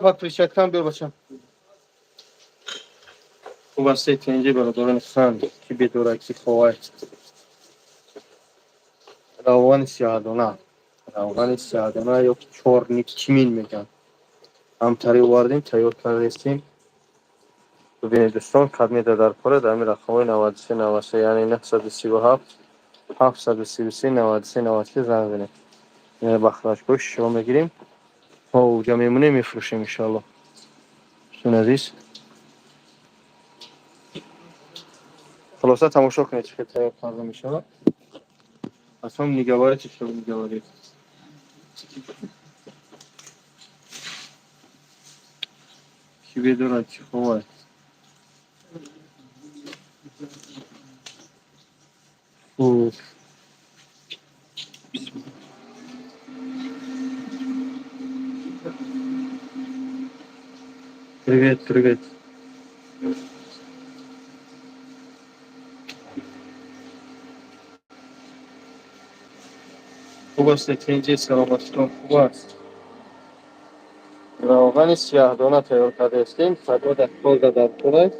Под перчаткам биёр, бачам. Хуб аст, тинҷи, бародарони ханд, ки бедора, ки ховай. Равғани сиёҳдона, равғани сиёҳдона ё чёрный тмин мегӯянд. Ҳамтари овардем, тайёр кардастем. Бибинед, дӯстон, кадмеда дар кора дар ҳамин рақамҳои 93 93, яъне 937 733 93 93 занг занед. Бахлашгоҳ шишаҳо мегирем, мо уҷа мемонем, мефурӯшем, иншоалло. Дӯстони азиз, хулоса, тамошо кунед, чӣ хел тайёр карда мешавад. Асло не говорите, что вы не говорите. Ки бедорад, чӣ ховай. Хуб. Привет, привет. Хуб аст, тинҷи, саломатитон хуб аст. Равғани сиёҳдона тайёр кардаистем. Садода тоза дар кора.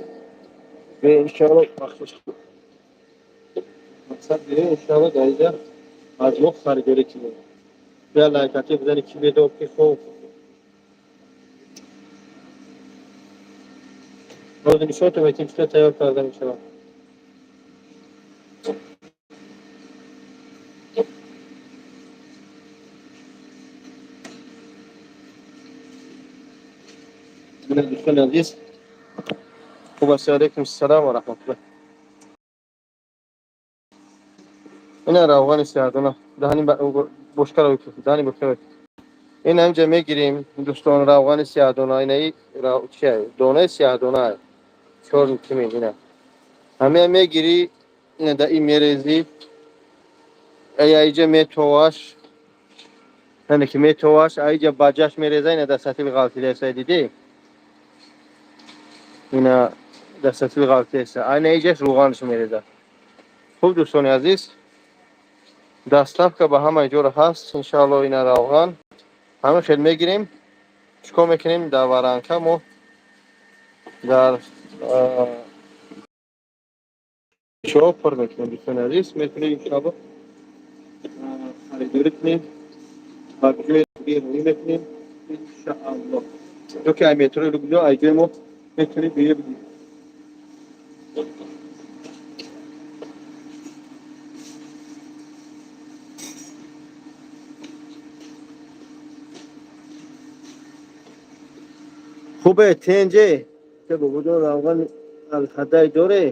Иншоалло, бахшиш. Мақсад биё, иншоалло, дар инҷа аз мо харидорӣ кунед. Бия, лайкати бизани, ки бедор, ки хуб. Боз нишонтон метем, чӣ тайёр карда мешавад. Дӯстони азиз, хуб аст. Алайкум салом ва раҳматуллоҳ. Ина равғани сиёҳдона, даҳани бошкаро, даҳани бошкаро. Ин ҳамҷа мегирем, дӯстон, равғани сиёҳдона. Инаи чия, донаи сиёҳдона, чёрный тмин. Ина ҳамеа мегирӣ, ина да ин мерезӣ, аиҷа метоваш, яъне ки метоваш, аиҷа баҷаш мереза. Ина дар сатил ғалтидаеса, дидӣ? Ина дар сатил ғалтидаеса, айна иҷаш рӯғанаш мереза. Хуб, дӯстони азиз, доставка ба ҳамаи ҷора ҳаст, иншаалло. Ина равған ҳамин хел мегирем. Чӣ кор мекунем? Дар воронка мо дар шо пур мекунем. Дӯстони азиз, метавонед, иншаалло, харидорӣ кунем, ба ҷои берунӣ мекунем, иншаалло, ё ки ай метрои Люблино, ай ҷои мо метавонед бия бигиред. Хубе, тенҷе, ке бобоҷон, равғани Алҳадай доре?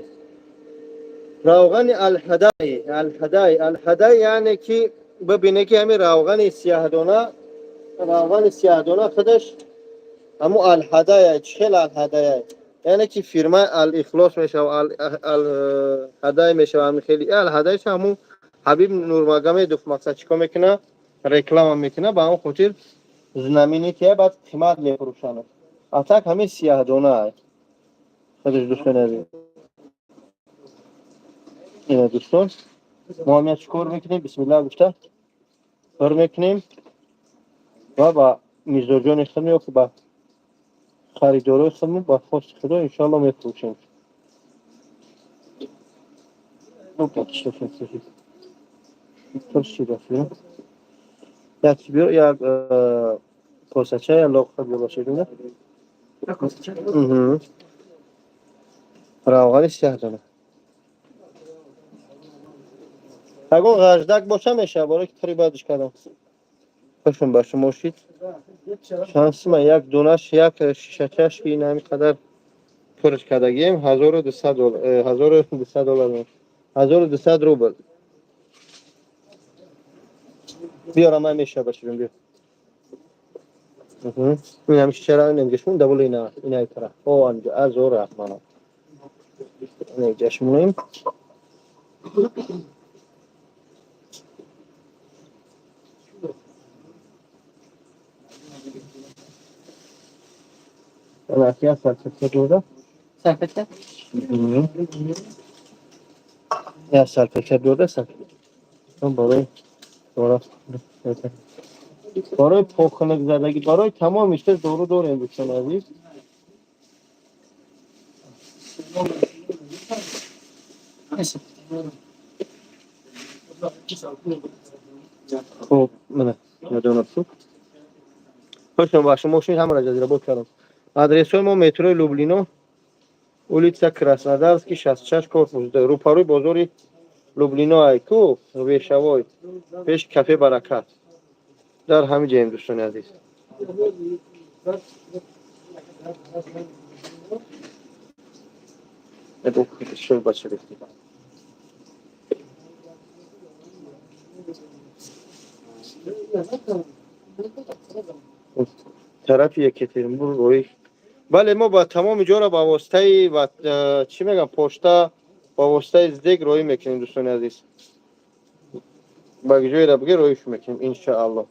Равғани Алҳадай, Алҳадай, Алҳадай, яъне ки бибине, ки ҳамин равғани сияҳдона, равғани сияҳдона худаш ҳамун Алҳадая. Чӣ хел Алҳадая? Яъне ки фирмаи Алихлос мешава, Алҳадай мешава. Ҳамин хели Алҳадайш ҳамун Ҳабиб Нурмагомедов, мақсад, чӣ кор мекуна? Реклама мекуна, ба ҳамон хотир знаменития, баъд қимат мефурӯшанд. А так ҳамин сияҳдона худаш, дӯстони азиз. Ина, дӯстон, мо ҳамия чӣ кор мекунем? Бисмиллаҳ гуфта пур мекунем ва ба мизоҷони худм ё ки ба харидорои худмон, ба хости Худо, иншоалло, мефурӯшем. Ну, як чи биё, як косача, як лоққа биё бошед. Равғани сияҳдона ягон ғаждак боша мешава, барои ки пури бадиш кардам. Хушм ба шумо шид. Шансима як донаш, як шишачаш, ки ин ҳамин қадар пурш кардагием, 1200 доллар, 1200 доллар, 1200 рубл. Биёра, ман мешава, баширум, биё. Ин ҳами шишара инҷашмон давола, ина инаи тараф о анҷо азо раҳмана инаҷашмонем. Ана салфетка дорда. Салфетка? Я салфетка дорда, салфетка. Барои дора. Барои похунакзадагӣ, барои тамоми чиз дору дорем, дӯстони азиз. Хуб, мана ядона суп. Хошам ба шумо шуд, ҳамаро ҷазирабод кардам. Адресҳои мо: метрои Люблино, улица Краснодарский, 66, корпус 2, рӯпарӯи бозори Люблино, ай ку вешавой, пеш кафе Баракат. Дар ҳамин ҷоем, дӯстони азиз. Бача рехти. Тарафи Екатеринбург роҳи. Бале, мо ба тамоми ҷоро ба воситаи чӣ мегӯям, пошта, ба воситаи СДЭК роҳӣ мекунем, дӯстони азиз. Ба ҷоеро биге, роҳиш мекунем, иншааллоҳ.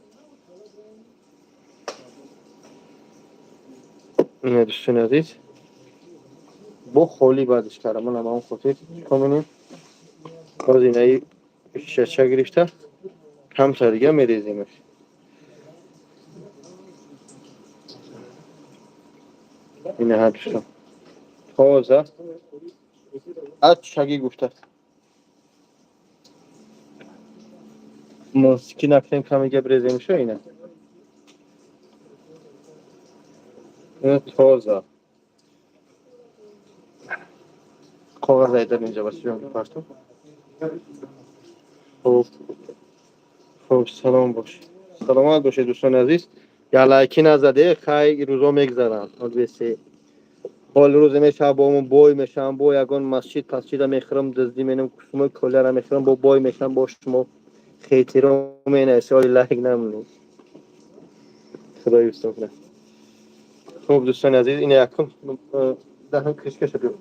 Ина, дӯстони азиз, бо холӣ баъдиш кардам. Мана, ба он хотир чикор менем? Боз инаи шишача гирифта, камтар дига мереземаш. Ина, дӯстон, тоза аз чагӣ гуфта мосики накунем, каме биреземшо. Ина, тоза коғаз айдар инҷа басиён парту. Хуб, хуб, салом бош, саломат бошед, дӯстони азиз. Я лайки назаде, хай, рӯзо мегзаранд. Се ҳол рӯзе мешава, бо мо бой мешавам, бо ягон масҷид пасҷида мехӯрам, дуздӣ менам, кусумои коляра мехӯрам, бо бой мешавам, бо шумо хейтиро менависи, оли лайк намонед. Худо юстон кунад. Хуб, дӯстони азиз, ина якум даҳан крышкаша биё.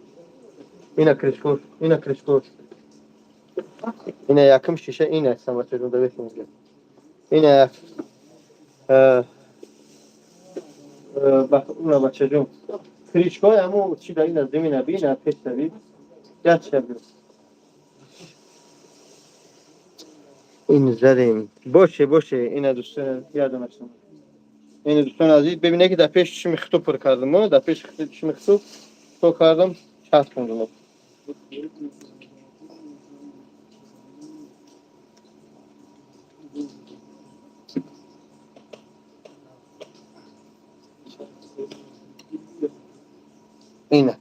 Ина крышкош, ина крышкош, ина якум шиша, ина самачаҷон давехим. Ина як уна, бачаҷон, крышкаи ҳамо чи да ина зимина бина пешави яча биё. Ин задем, боше, боше. Ина, дӯстон, ядонашам. Ина, дӯстони азиз, бибинед, ки дар пеш чишми хиту пур кардам, дар пеш чишми хиту то кардам, часпондам. Ина,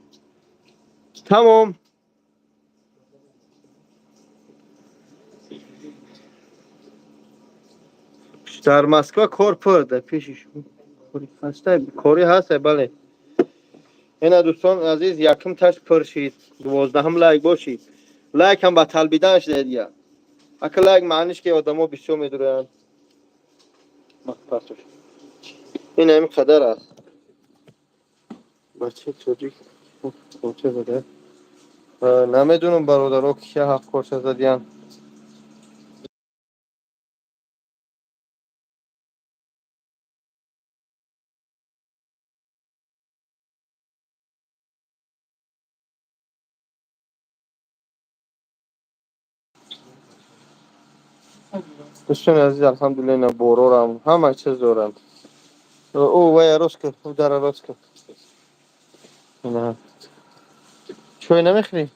тамом. Дар Москва кор пур, дар пеши шумо кори ҳаст. Бале, ина, дӯстон азиз, якум таш пур шид. 12-ҳам лайк бошид. Лайкам ба талбидан шуда дия. Ака, лайк маъниш ки одамо бисёр медуранд. Ин ҳамин қадар аст. Бачаи тоҷик порча зада, намедонам, бародаро, кия ҳафт порча задиян. Дӯстони азиз, алҳамдулилла, ина борорам ҳама чиз дорам. О, вая рост кар, дара рост кар. Ина, чой намехӯрӣ?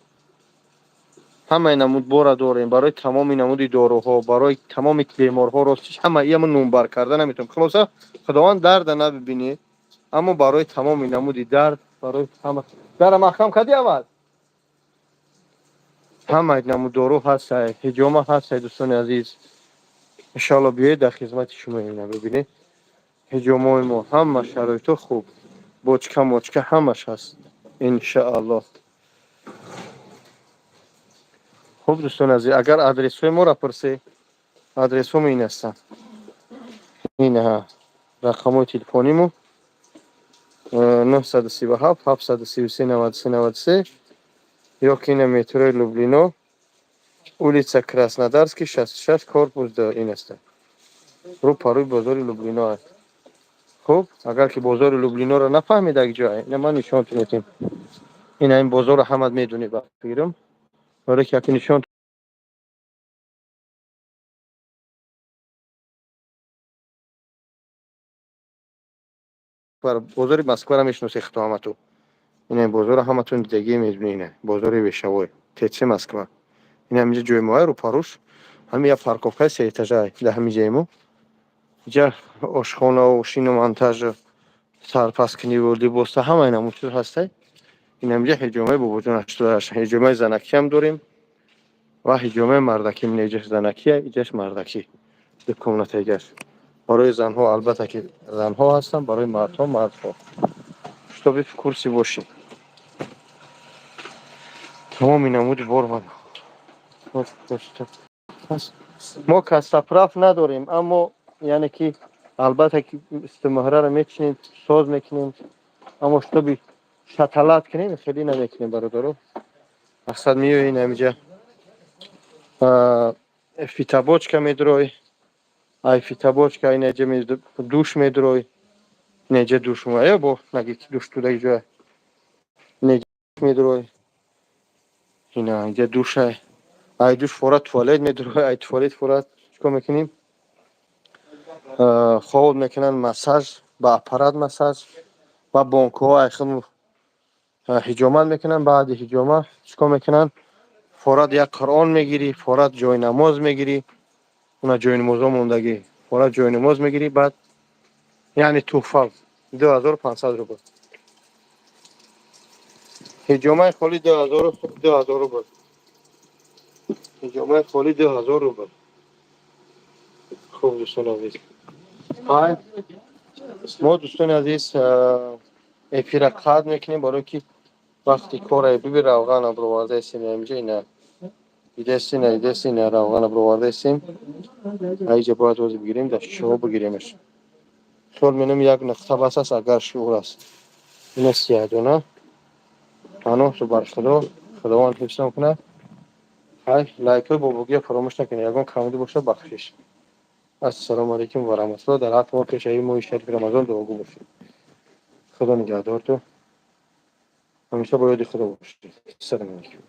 Ҳамаи намуд бора дорем, барои тамоми намуди доруҳо, барои тамоми беморҳо. Ростиш, ҳама иямо номбар карда наметавонам. Хулоса, худованд дарда набибинӣ, аммо барои тамоми намуди дард, барои ҳама. Дара маҳкам кардӣ аввал. Ҳамаи намуд дору ҳастай, ҳиҷома ҳастай, дӯстони азиз. Иншоалло, биёед, дар хизмати шумо. Ина, бибинед, ҳиҷомои мо ҳама шароито хуб, бочка мочка ҳамаш ҳаст, иншоаллоҳ. Хуб, дӯстони азиз, агар адресҳои моро пурсед, адресҳомо ин ҳастанд. Ина рақамҳои телефонимо: 937 733 93 93, ё ки ина метрои Люблино, улица Краснодарский, 66, корпус 2, ин аста, рӯ парӯи бозори Люблино аст. Хуб, агар ки бозори Люблиноро нафаҳмид, як ҷо ина ман нишонтон метем. Ина, ин бозорро ҳамат медонӣ, ба фикрам, барои ки яке нишон. Бозори Москваро мешиносед худо ҳамату. Ина, бозора ҳаматон дидагӣ мебинед. Ина, бозори Вещевой, ТЦ Москва. Ина, ҳаминҷа ҷои моа, рӯпарӯш ҳами як парковкаи сеэтажа. Дар ҳамин ҷои мо инҷа ошхонаву шиномонтажу сарпаскуниву либоса, ҳамаи намуд чиз ҳастай. Ин ҳаминҷа ҳиҷомаи бобоҷон 88. Ҳиҷомаи занакиам дорем ва ҳиҷомаи мардакӣ. Ина, иҷаш занакия, иҷаш мардакӣ, ду комнатаигаш. Барои занҳо, албатта, ки занҳо ҳастанд, барои мардҳо мардҳо, чтобы в курсе бошӣ. Тамоми намуди бор мо костоправ надорем, аммо, яъне ки, албатта ки истимоҳраро мечинем, соз мекунем, аммо чтобы шаталат кунем, хеле намекунем, бародаро. Мақсад, меоин ҳаминҷа, фитобочка медурой, ай фитобочка инаҷа душ медурой. Инаҷа душ ё бо наги ки душ тудаги ҷоя инаҷа медурой. Ина, инҷа душай. Ай душ фора туалет медурой, ай туалет фора чикор мекунем? Хоб мекунанд, массаж ба аппарат, массаж ва бонкҳо, ай худ ҳиҷомат мекунанд. Баъди ҳиҷома чикор мекунанд? Форад як Қуръон мегирӣ, форад ҷои намоз мегирӣ. Уна ҷойнамозҳо мондагӣ. Форад ҷои намоз мегирӣ, баъд, яъне, туҳфа 2500 рубл. Ҳиҷомаи холи 2000 рубл. Ҳиҷомаи холи 2000 рубл. Хуб, дӯстони азиз, ҳай, мо, дӯстони азиз, эфира қатъ мекунем, барое ки вақти кора. Биби, равғана бировардаистем инҷа. Ина, дидаси, на дидаси? Ина, равғана бировардаистем. Аиҷа бояд ози бигирем, дар шишаҳо бигиремаш. Хиёл менам, як нуқта бас аст, агар шуур аст. Ина, сиядона. Паноҳ ту бар Худо, Худованд ҳифзам кунад. Ҳай, лайкҳои бобогия фаромӯш накунед. Ягон камбудӣ бошад, бахшиш. Ассалому алайкум ва раҳматуллоҳ. Дар ҳаққи мо пешаи моҳи шарифи Рамазон дуогӯ бошед. Худо нигаҳдорту, ҳамеша бо ёди Худо бошед. Ассалому алайкум.